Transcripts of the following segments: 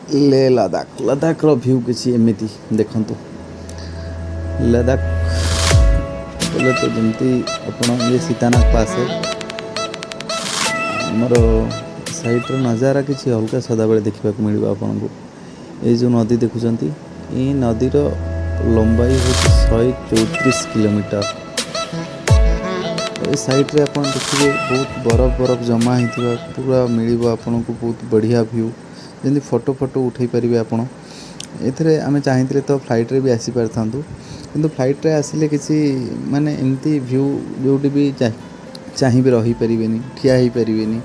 ଲେ ଲଦାଖ। ଲଦାଖର ଭ୍ୟୁ କିଛି ଏମିତି ଦେଖନ୍ତୁ। ଲଦାଖ ବୋଲେ ତ ଯେମିତି ଆପଣ ଇଏ ସୀତାନାଗ ପାସ୍, ଆମର ସାଇଡ଼୍ର ନଜାରା କିଛି ଅଲଗା ସଦାବେଳେ ଦେଖିବାକୁ ମିଳିବ ଆପଣଙ୍କୁ। ଏଇ ଯେଉଁ ନଦୀ ଦେଖୁଛନ୍ତି, ଏଇ ନଦୀର ଲମ୍ବାଇ ହେଉଛି 134 କିଲୋମିଟର। ଏ ସାଇଡ଼୍ରେ ଆପଣ ଦେଖିବେ ବହୁତ ବରଫ ବରଫ ଜମା ହେଇଥିବା ପୁରା ମିଳିବ ଆପଣଙ୍କୁ। ବହୁତ ବଢ଼ିଆ ଭ୍ୟୁ, ଯେମିତି ଫଟୋ ଫଟୋ ଉଠାଇ ପାରିବେ ଆପଣ। ଏଥିରେ ଆମେ ଚାହିଁଥିଲେ ତ ଫ୍ଲାଇଟ୍ରେ ବି ଆସିପାରିଥାନ୍ତୁ, କିନ୍ତୁ ଫ୍ଲାଇଟ୍ରେ ଆସିଲେ କିଛି ମାନେ ଏମିତି ଭ୍ୟୁ ଯେଉଁଠି ବି ଚାହିଁବି ରହିପାରିବେନି, ଠିଆ ହେଇପାରିବେନି।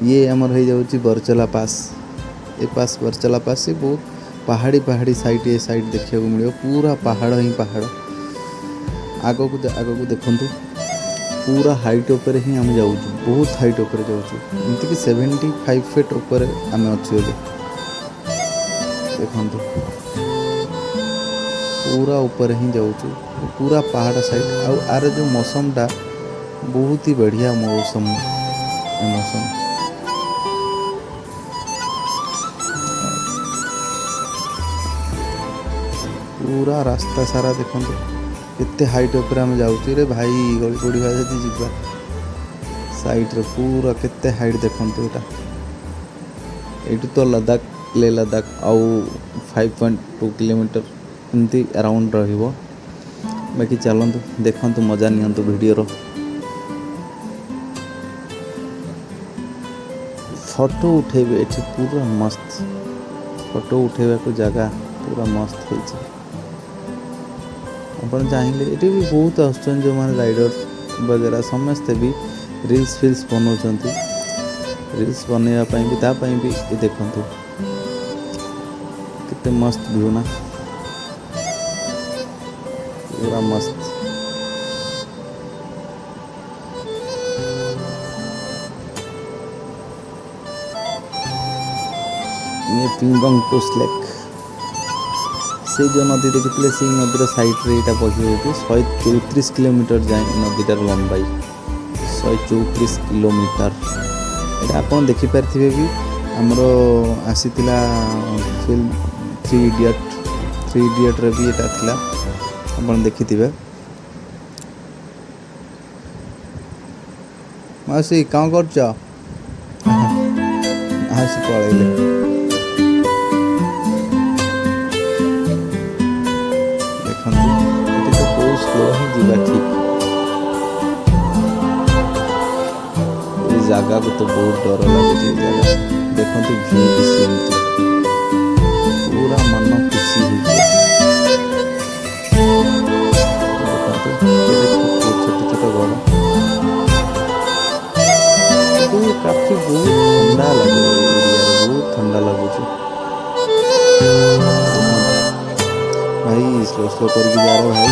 ଇଏ ଆମର ହେଇଯାଉଛି ବରଚଲା ପାସ୍। ଏ ପାସ୍ ବରଚଲା ପାସ୍, ଏ ବହୁତ ପାହାଡ଼ି ପାହାଡ଼ି ସାଇଡ଼୍। ଏ ସାଇଡ଼୍ ଦେଖିବାକୁ ମିଳିବ ପୁରା ପାହାଡ଼ ହିଁ ପାହାଡ଼। ଆଗକୁ ଆଗକୁ ଦେଖନ୍ତୁ, ପୁରା ହାଇଟ୍ ଉପରେ ହିଁ ଆମେ ଯାଉଛୁ, ବହୁତ ହାଇଟ୍ ଉପରେ ଯାଉଛୁ। ଏମିତିକି 75 ଫିଟ୍ ଉପରେ ଆମେ ଅଛୁ ଏବେ। ଦେଖନ୍ତୁ, ପୁରା ଉପରେ ହିଁ ଯାଉଛୁ, ପୁରା ପାହାଡ଼ ସାଇଡ଼୍। ଆଉ ଆର ଯେଉଁ ମୌସମଟା ବହୁତ ହି ବଢ଼ିଆ ମୌସମ। ଏ ମୌସମ ପୁରା ରାସ୍ତା ସାରା ଦେଖନ୍ତୁ କେତେ ହାଇଟ୍ ଉପରେ ଆମେ ଯାଉଛୁ ରେ ଭାଇ। ଗଳି ପଡ଼ିବା ଯଦି ଯିବା। ସାଇଡ଼୍ରେ ପୁରା କେତେ ହାଇଟ୍ ଦେଖନ୍ତୁ ଏଇଟା। ଏଇଠୁ ତ ଲଦାଖ, ଲେ ଲଦାଖ ଆଉ 5.2 କିଲୋମିଟର ଏମିତି ଆରାଉଣ୍ଡ ରହିବ। ବାକି ଚାଲନ୍ତୁ, ଦେଖନ୍ତୁ, ମଜା ନିଅନ୍ତୁ ଭିଡ଼ିଓର। ଫଟୋ ଉଠେଇବେ ଏଠି ପୁରା ମସ୍ତ, ଫଟୋ ଉଠେଇବାକୁ ଜାଗା ପୁରା ମସ୍ତ ହେଇଛି। ଆପଣ ଚାହିଁଲେ ଏଠି ବି ବହୁତ ଆସୁଛନ୍ତି ଯେଉଁମାନେ ରାଇଡ଼ର୍ସ ବଗେରା, ସମସ୍ତେ ବି ରିଲ୍ସ ଫିଲ୍ସ ବନାଉଛନ୍ତି। ରିଲ୍ସ ବନେଇବା ପାଇଁ ବି, ତା ପାଇଁ ବି। ଏ ଦେଖନ୍ତୁ କେତେ ମସ୍ତ ଭ୍ୟୁ ନା, ପୁରା ମସ୍ତ। ଇଏ ପିଙ୍ଗଙ୍ଗ ଟୋସ୍ ଲେକ୍। ସେଇ ଯେଉଁ ନଦୀ ଦେଖିଥିଲେ, ସେଇ ନଦୀର ସାଇଡ଼୍ରେ ଏଇଟା ବହିଯାଉଛି। 134 କିଲୋମିଟର ଯାଏଁ ଏ ନଦୀଟାର ଲମ୍ବାଇ, 134 କିଲୋମିଟର। ଏଇଟା ଆପଣ ଦେଖିପାରିଥିବେ ବି, ଆମର ଆସିଥିଲା ଫିଲ୍ମ ଥ୍ରୀ ଇଡ଼ିଅଟ୍। ଥ୍ରୀ ଇଡ଼ିଅଟ୍ରେ ବି ଏଇଟା ଥିଲା, ଆପଣ ଦେଖିଥିବେ। ମାଉସୀ, କ'ଣ କରୁଛ? ମାଉସୀ ପଳେଇଲେ। ଦେଖନ୍ତୁ, ଏଠି ତ ବହୁତ ସ୍ଲୋ ହିଁ ଯିବା ଠିକ୍। ଏ ଜାଗାକୁ ତ ବହୁତ ଡର ଲାଗୁଛି। ଏ ଜାଗା ଦେଖନ୍ତୁ, ଭ୍ୟୁ ବି ସେମିତି, ପୁରା ମନ ଖୁସି ହେଇଯିବ। ଦେଖନ୍ତୁ କେତେ ଛୋଟ ଛୋଟ ଘର। କିନ୍ତୁ କାଫି ବହୁତ ଥଣ୍ଡା ଲାଗେ, ଏ ଏରିଆରେ ବହୁତ ଥଣ୍ଡା ଲାଗୁଛି। ଦେଖନ୍ତୁ ଭାଇ, ସ୍ଲୋ ସ୍ଲୋ କରିକି ଯାରେ ଭାଇ।